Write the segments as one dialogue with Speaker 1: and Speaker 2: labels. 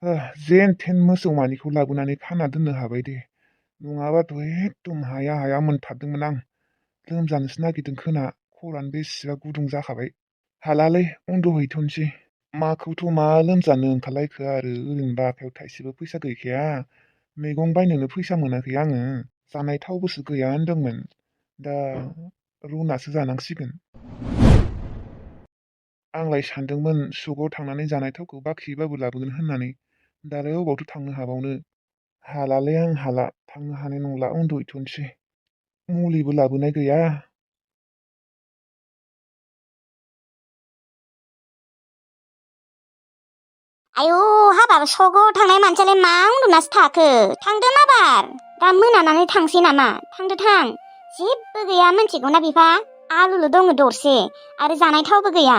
Speaker 1: जेन थेन मोसौ मानैखौ लाबोनानै खाना दोननो हाबाय दे। नङाबाथ' एकदम हाया हाया मोनथारदोंमोन आं। लोमजानोसो नागिरदों खोना, खर'आनो बेसेबा गुदुं जाखाबाय। हालालै उन्दुहैथ'नोसै। माखौथ' मा लोमजानो ओंखारलायखो आरो, ओरैनोबा आखायाव थाइसेबो फैसा गैखाया। मैगं बायनोनो फैसा मोनाखै आङो। जानाय थावबोसो गैया होनदोंमोन। दा रुनासो जानांसिगोन। आंलाय सानदोंमोन सकआव थांनानै जानाय थावखौ बाखिबाबो लाबोगोन होननानै। दालाय अबावथो थांनो हाबावनो। हालालै आं हाला, थांनो हानाय नंला, उन्दुहैथ'नोसै। मुलिबो लाबोनाय गैया।
Speaker 2: आयौ हाबाब सकआव थांनाय मानसियालाय मा उन्दुनासो थाखो? थांदो माबार। दा मोनानानै थांसै नामा? थांदो थां। जेबो गैया मिथिगौना बिफा? आलुल' दङ दरसे आरो जानाय थावबो गैया।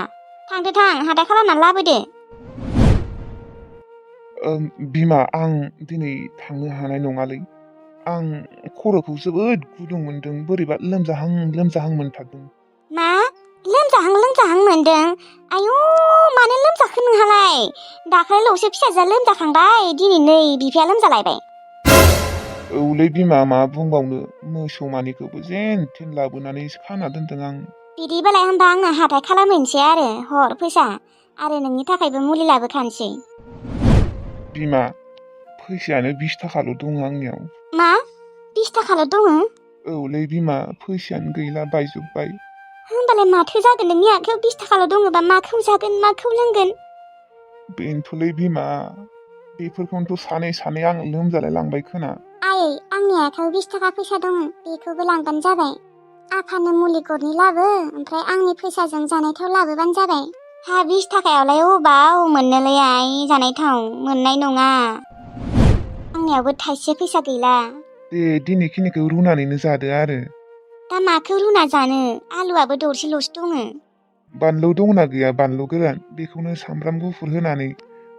Speaker 2: थांदो थां, हाथाय खालामनानै लाबोदो।
Speaker 1: बिमा, आं दिनै थांनो हानाय नङालै। आं खर'खौ जोबोद गुदुं मोनदों, बोरैबा लोमजाहां लोमजाहां मोनथारदों।
Speaker 2: मा? लोमजाहां मोनदों? आयौ मानो लोमजाखो नोंहालाय? दाखालिल'सो फिसाजोआ लोमजाखांबाय, दिनै नै बिफाया लोमजालायबाय।
Speaker 1: औलै बिमा, मा बुंबावनो, मोसौ मानैखौबो जेन थेन लाबोनानै खाना दोनदों आं।
Speaker 2: बिदिबालाय होनबा आंनो हाथाय खालामहैनोसै आरो, हर फैसा आरो नोंनि थाखायबो मुलि लाबोखानोसै।
Speaker 1: बिमा, फैसायानो 20 थाखाल' दङ आंनियाव।
Speaker 2: मा? 20 थाखाल' दङ?
Speaker 1: औलै बिमा, फैसायानो गैला, बायजोब्बाय।
Speaker 2: होनबालाय माथो जागोन नोंनि आखायाव 20 थाखाल' दङबा? माखौ जागोन, माखौ लोंगोन?
Speaker 1: बेनोथ'लै बिमा, बेफोरखौनोथ' सानै सानै आं लोमजालाय लांबाय खोना।
Speaker 2: आयै, आंनि आखायाव 20 थाखा फैसा दङ, बेखौबो लांबानो जाबाय। आफानो मुलि गरनै लाबो, ओमफ्राय आंनि फैसाजों जानाय थाव लाबोबानो जाबाय। हा 20 थाखायावलाय अबाव मोननोलै आइ जानाय थाव? मोननाय नङा। आंनियावबो थाइसे फैसा गैला।
Speaker 1: दे दिनैखिनिखौ रुनानैनो जादो आरो।
Speaker 2: दा माखौ रुना जानो? आलुआबो दरसेल'सो दङ।
Speaker 1: बानलु दंना गैया? बानलु गोरान, बेखौनो सामब्राम गुफुर होनानै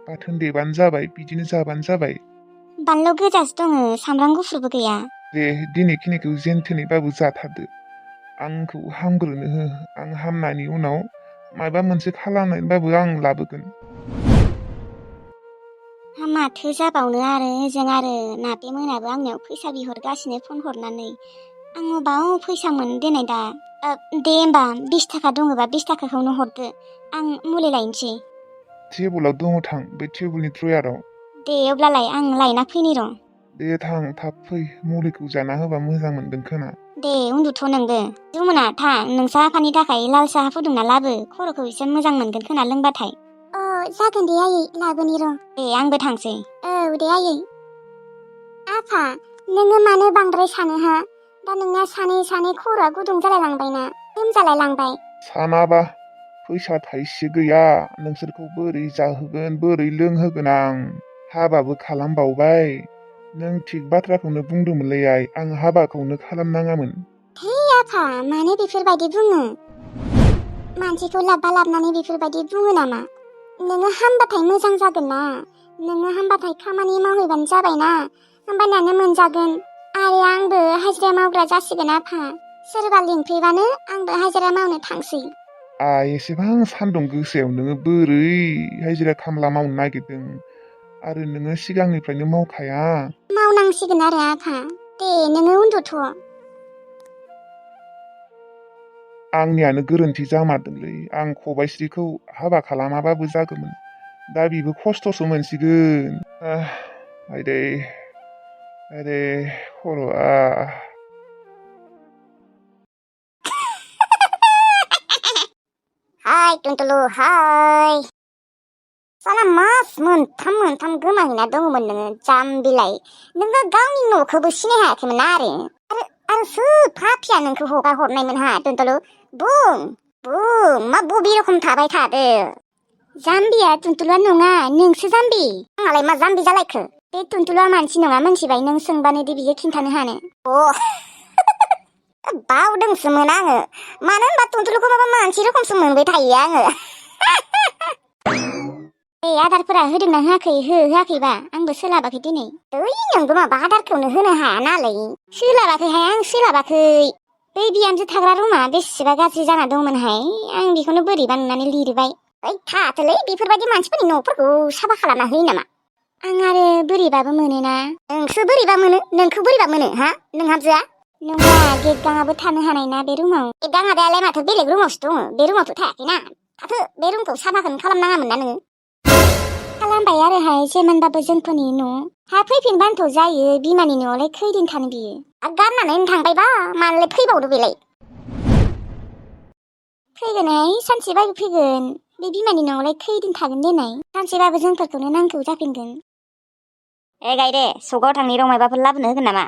Speaker 1: बाथोन देबानो जाबाय, बिदिनो जाबानो जाबाय।
Speaker 2: बानलु गोजासो दङ, सामब्राम गुफुरबो गैया।
Speaker 1: दे दिनैखिनिखौ जेन थेनैबाबो जाथारदो। आंखौ हामग्रोनो हो, आं हामनायनि उनाव माबा मोनसे खालामनानैबाबो आं लाबोगोन।
Speaker 2: माथो जाबावनो आरो, ओजों आरो नाबे मोनाबो आंनियाव फैसा बिहरगासिनो फन हरनानै। आं अबाव फैसा मोनो देनाय दा? दे होमबा 20 थाखा दङबा 20 थाखाखौनो हरदो, आं मुलि लायनोसै।
Speaker 1: टेबोलाव दङ, थां बे टेबोलनि ड्रयाराव।
Speaker 2: दे अब्लालाय आं लायना फैनि र'।
Speaker 1: दे थां, थाब फै, मुलिखौ जाना होबा मोजां मोनगोन खोना।
Speaker 2: दे उन्दुथ' नोंबो। जुमुना थां, नोंसा आफानि थाखाय लाल साहा फुदुंना लाबो, खर'खौ एसे मोजां मोनगोन खोना लोंबाथाय। जागोन दे आयै, लाबोनि र'। दे आंबो थांसै। औ दे आयै। आफा, नोङो मानो बांद्राय सानो हा? दा नोंना सानै सानै खर'आ गुदुं जालायलांबायना, लोमजालायलांबाय।
Speaker 1: सानाबा, फैसा थाइसे गैया, नोंसोरखौ बोरै जाहोगोन, बोरै लोंहोगोन आं। हाबाबो खालामबावबाय। नों थिग बाथ्राखौनो बुंदोंमोनलै आइ, आं हाबाखौनो खालामनाङामोन।
Speaker 2: हे आफा, मानो बेफोरबायदि बुङो? मानसिखौ लाबबा लाबनानै बेफोरबायदि बुङो नामा? नोङो हामबाथाय मोजां जागोन ना। नोङो हामबाथाय खामानि मावहैबानो जाबायना, होमबानियानो मोनजागोन। आरो आंबो हाजिरा मावग्रा जासिगोन आफा। सोरबा लिंफैबानो आंबो हाजिरा मावनो थांसै।
Speaker 1: आइ, एसेबां सान्दुं गोसायाव नोङो बोरै हाजिरा खामला मावनो नागिरदों? आरो नोङो सिगांनिफ्रायनो मावखाया।
Speaker 2: मावनांसिगोन आरो आफा। दे नोङो उन्दुथ'।
Speaker 1: आंनियानो गोरोन्थि जामारदोंलै, आं खबाइस्रिखौ हाबा खालामाबाबो जागौमोन। दा बेबो खस्थ'सो मोनसिगोन। आइदै आइदै खर'आ।
Speaker 2: हाय टुनटुलु, हाय। साला मास मोनथाम गोमाहैना दङमोन नोङो, जाम्बिलाय। नोङो गावनि न'खौबो सिनाय हायाखैमोन ना आरो सोर फाफिया नोंखौ हगार हरनायमोन हा टुनटुलु? बुं मा बबे रखम थाबाय थादो? जाम्बिया टुनटुलुआ नङा, नोंसो जाम्बि। आंहालाय मा जाम्बि जालायखो? बे टुनटुलुआ मानसि नङा मोनथिबाय, नों सोंबानो दि बियो खिन्थानो हानो। बावदोंसोमोन आङो। मानो होनबा टुनटुलुखौ माबा मानसि रोखोमसो मोनबाय थायो आङो। आदारफोरा होदोंना होआखै? होआखैबा आंबो सोलाबाखै दिनै। नोंबो माबा आदारखौनो होनो हाया नालाय। सोलाबाखैहाय, आं सोलाबाखै। बै बिहामजो थाग्रा रुमा बेसेबा गाज्रि जाना दंमोनहाय, आं बेखौनो बोरैबा नुनानै लिरबाय। थाथोलै, बेफोरबायदि मानसिफोरनि न'फोरखौ साफा खालामना होयो नामा? आं आरो बोरैबाबो मोनोना नोंसो बोरैबा मोनो नोंखौ बोरैबा मोनो हा नोंहामजोआ नङा गेटगाङाबो थानो हानाय ना बे रुमाव गेटगाङालाय माथो बेलेग रुमावसो दङ बे रुमावथ' थायाखैना थाथो बे रुमखौ साफाखौनो खालामनाङामोन ना नोङो खालामबाय आरोहाय जेमानबाबो जोंफोरनि न' हा फैफिनबानोथ' जायो बिमानि न'आवलाय खैदिन थानो बियो गारनानै थांबायबा मानोलाय फैबावदो बेलाय फैगोनहाय सानसेबाबो फैगोन बे बिमानि न'आवलाय खैदिन थागोन देनाय सानसेबाबो जोंफोरखौनो नांगौ जाफिनगोन गायदे सगाव थांनि रं मायबाफोर लाबोनो होगोन नामा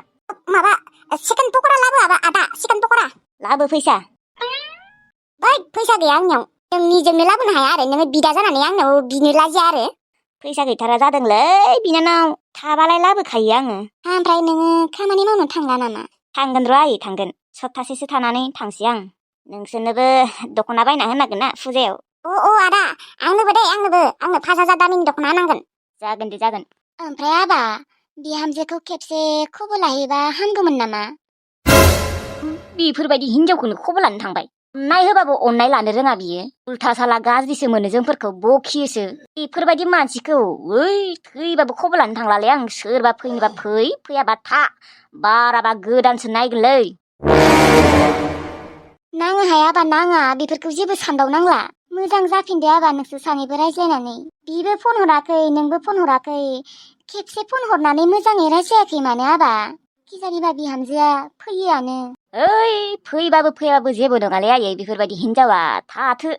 Speaker 2: माबा चिकेन पक'रा लाबो आदा चिकेन पक'रा लाबो फैसा बै फैसा गैया आंनियाव नों निजोंनो लाबोनो हाया आरो नोङो बिदा जानानै आंनाव बिनो लाजिया आरो फैसा गैथारा जादोंलै बिनानाव थाबालाय लाबोखायो आङो ओमफ्राय नोङो खामानि मावनो थांला नामा थांगोन र' आयै थांगोन सप्तासेसो थानानै थांसै आं नोंसोरनोबो दख'ना बायना होनांगोन ना फुजायाव अ आदा आंनो 5,000 दामिनि दख'ना नांगोन जागोन दे जागोन ओमफ्राय आबा बिहामजोखौ खेबसे खबर लाहैबा हामगौमोन नामा बेफोरबायदि हिनजावखौनो खबर लानो थांबाय अननाय होबाबो अननाय लानो रोङा बियो उल्था साला गाज्रिसो मोनो जोंफोरखौ बखियोसो बेफोरबायदि मानसिखौ थैबाबो खबर लानो थांलालै आं सोरबा फैनोबा फैयाबा था बाराबा गोदानसो नायगोनलै नाङा हायाबा नाङा बेफोरखौ जेबो सानबावनांला मोजां जाफिनदो आबा नोंसोर सानैबो रायज्लायनानै बिबो फन हराखै नोंबो फन हराखै खेबसे फन हरनानै मोजाङै रायज्लायाखै मानो आबा खिजानिबा बिहामजोआ फैयोआनो फैबाबो फैयाबाबो जेबो नङालै आयै बेफोरबायदि हिनजावा थाथो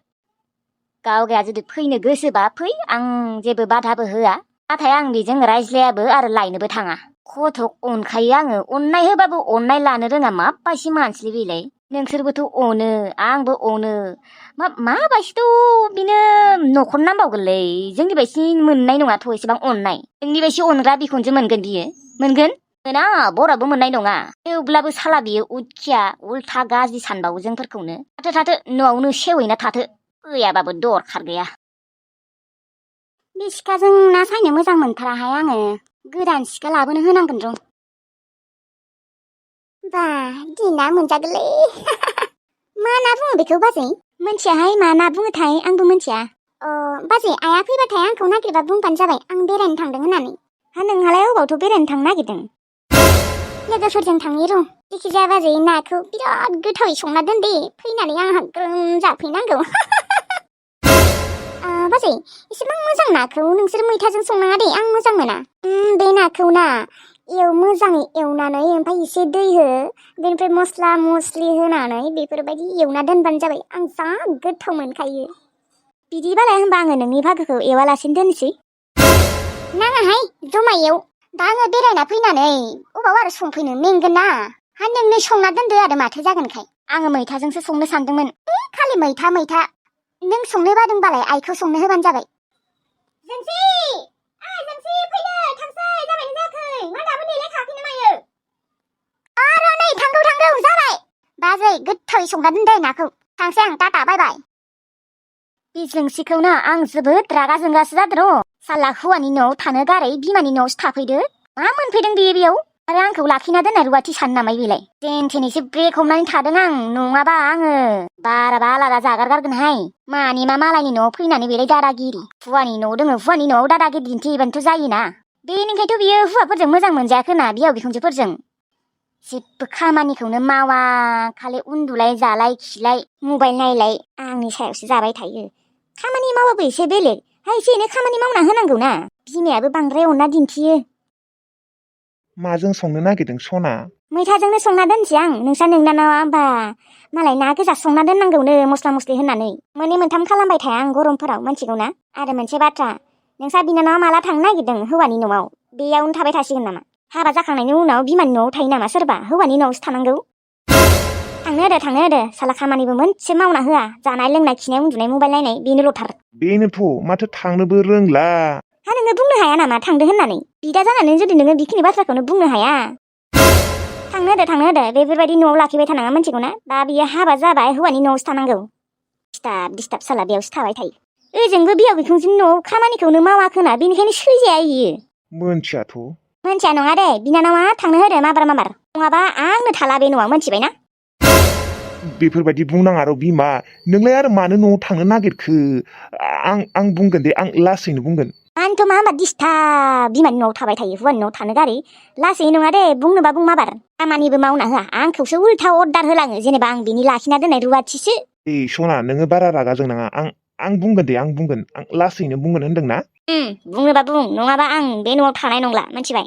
Speaker 2: गावगाया जुदि फैनो गोसोबा फै आं जेबो बाधाबो होआ नाथाय आं बेजों रायज्लायाबो आरो लायनोबो थाङा खथ' अनखायो आङो अननाय होबाबो अननाय लानो रोङा माबायदि मानसिलै बेलाय नोंसोरबोथ' अनो आंबो अनो माबायदिथ' बिनो न'खर नांबावगोनलै जोंनि बायदि मोननाय नङाथ' एसेबां अननाय जोंनि बायदि अनग्रा बिखुनजो मोनगोन बियो मोनगोन मोना बराबो मोननाय नङा थेवब्लाबो साला बियो उदखिया उल्था गाज्रि सानबावो जोंफोरखौनो थाथो न'आवनो सेवैना थाथो फैयाबाबो दरखार गैया बे सिखाजों ना सायनो मोजां मोनथाराहाय आङो गोदान सिखा लाबोनो होनांगोन र' बा दिना मोनजागोनलै मा ना बुङो बेखौ बाजै मोनथियाहाय मा ना बुङोथाय आंबो मोनथिया बाजै आइया फैबाथाय आंखौ नागिरबा बुंबानो जाबाय आं बेरायनो थांदों होननानै हा नोंहालाय अबावथ' बेरायनो थांनो नागिरदों लोगोफोरजों थांनि र' जिखिजाया बाजै नाखौ बिराद गोथावै संना दोन दे फैनानै आंहा ग्रोम जाफैनांगौ बाजै एसेबां मोजां नाखौ नोंसोर मैथाजों संनाङा दे आं मोजां मोना बे नाखौ ना मोजाङै एवनानै ओमफ्राय एसे दै हो बेनिफ्राय मस्ला मस्लि होनानै बेफोरबायदि एवना दोनबानो जाबाय आं जा गोथाव मोनखायो बिदिबालाय होनबा आङो नोंनि भागोखौ एवालासिनो दोनसै नाङाहाय जमा एव दा आङो बेरायना फैनानै अबाव आरो संफैनो मेंगोन ना हा नोंनो संना दोनदो आरो माथो जागोनखाय आङो मैथाजोंसो संनो सानदोंमोन खालि मैथा नों संनो बादोंबालाय आइखौ संनो होबानो जाबाय जोंसि फैदो थांसै जाबायना जायाखै मा दाबो नेलायखाखैनो मायो आरो नै थांगौ जाबाय बाजै गोथावै संना दोनदो नाखौ थांसै आं टाटा बाय बाय बे जोंसिखौना आं जोबोद रागा जोंगासो जादों र' साला हौवानि न'आव थानो गारै बिमानि न'आवसो थाफैदो मा मोनफैदों बेयाव आरो आंखौ लाखिना दोननाय रुवाथि सानो नामा बेलाय जेन थेनैसो ब्रेक हमनानै थादों आं नङाबा आङो बाराबा आलादा जागारगारगोनहाय मानि मा मालायनि न'आव फैनानै बेलाय दादागिरि हुवानि न'आव दोङो हुवानि न'आव दादागिरि दिन्थिहैबानोथ' जायोना बेनिखायथ' बियो हौवाफोरजों मोजां मोनजायाखोना बिहाव बिखुनजोफोरजों जेबो खामानिखौनो मावा खालि उन्दुलाय जालाय खिलाय मबाइल नायलाय आंनि सायावसो जाबाय थायो खामानि मावाबो एसे बेलेग एसे एनै खामानि मावना होनांगौ ना बिमायाबो बांद्राय अनना दिन्थियो
Speaker 1: माजों संनो नागिरदों सना
Speaker 2: मैथाजोंनो संना दोनसै आं नोंसा नोंनानावा बा मालाय ना गोजा संना दोननांगौनो मस्ला मस्लि होननानै मोननै मोनथाम खालामबाय थाया आं गरमफोराव मिथिगौ ना आरो मोनसे बाथ्रा नोंसा बिनानावा माला थांनो नागिरदों हौवानि न'आव बेयावनो थाबाय थासिगोन नामा हाबा जाखांनायनि उनाव बिमानि न'आव थायो नामा सोरबा हौवानि न'आवसो थानांगौ थांनो होदो साला खामानिबो मोनसे मावना होआ जानाय लोंनाय खिनाय उन्दुनाय मबाइल नायनाय बेनोल'थार
Speaker 1: बेनोथ' माथो थांनोबो रोंला
Speaker 2: हा नोङो बुंनो हाया नामा थांदो होननानै बिदा जानानै जुदि नोङो बेखिनि बाथ्राखौनो बुंनो हाया थांनो होदो बेफोरबायदि न'आव लाखिबाय थानाङा मिथिगौ ना दा बियो हाबा जाबाय हौवानि न'आवसो थानांगौ दिस्टार्ब साला बेयावसो थाबाय थायो ओजोंबो बिहाव बिखुनजोनि न'आव खामानिखौनो मावाखोना बेनिखायनो सैजाया इयो मोनथिया नङा दे बिनानावा थांनो होदो माबार नङाबा आंनो थाला बे न'आव मोनथिबाय ना
Speaker 1: बेफोरबायदि बुंनाङा र' बिमा नोंलाय आरो मानो न'आव थांनो नागिरखो आं बुंगोन दे आं लासैनो बुंगोन
Speaker 2: आंथ' मा होमबा दिस्टार्ब बिमानि न'आव थाबाय थायो हौवानि न'आव थानो गारै लासै नङा दे बुंनोबा बुंमाबार खामानिबो मावना होआ आंखौसो उल्था अर्दार होलाङो जेनेबा आं बिनि लाखिना दोननाय रुवाथिसो
Speaker 1: सना नोङो बारा रागा जोंनाङा आं बुंगोन दे आं बुंगोन आं लासैनो बुंगोन होनदोंना
Speaker 2: बुंनोबा बुं नङाबा आं बे न'आव थानाय नंला मिथिबाय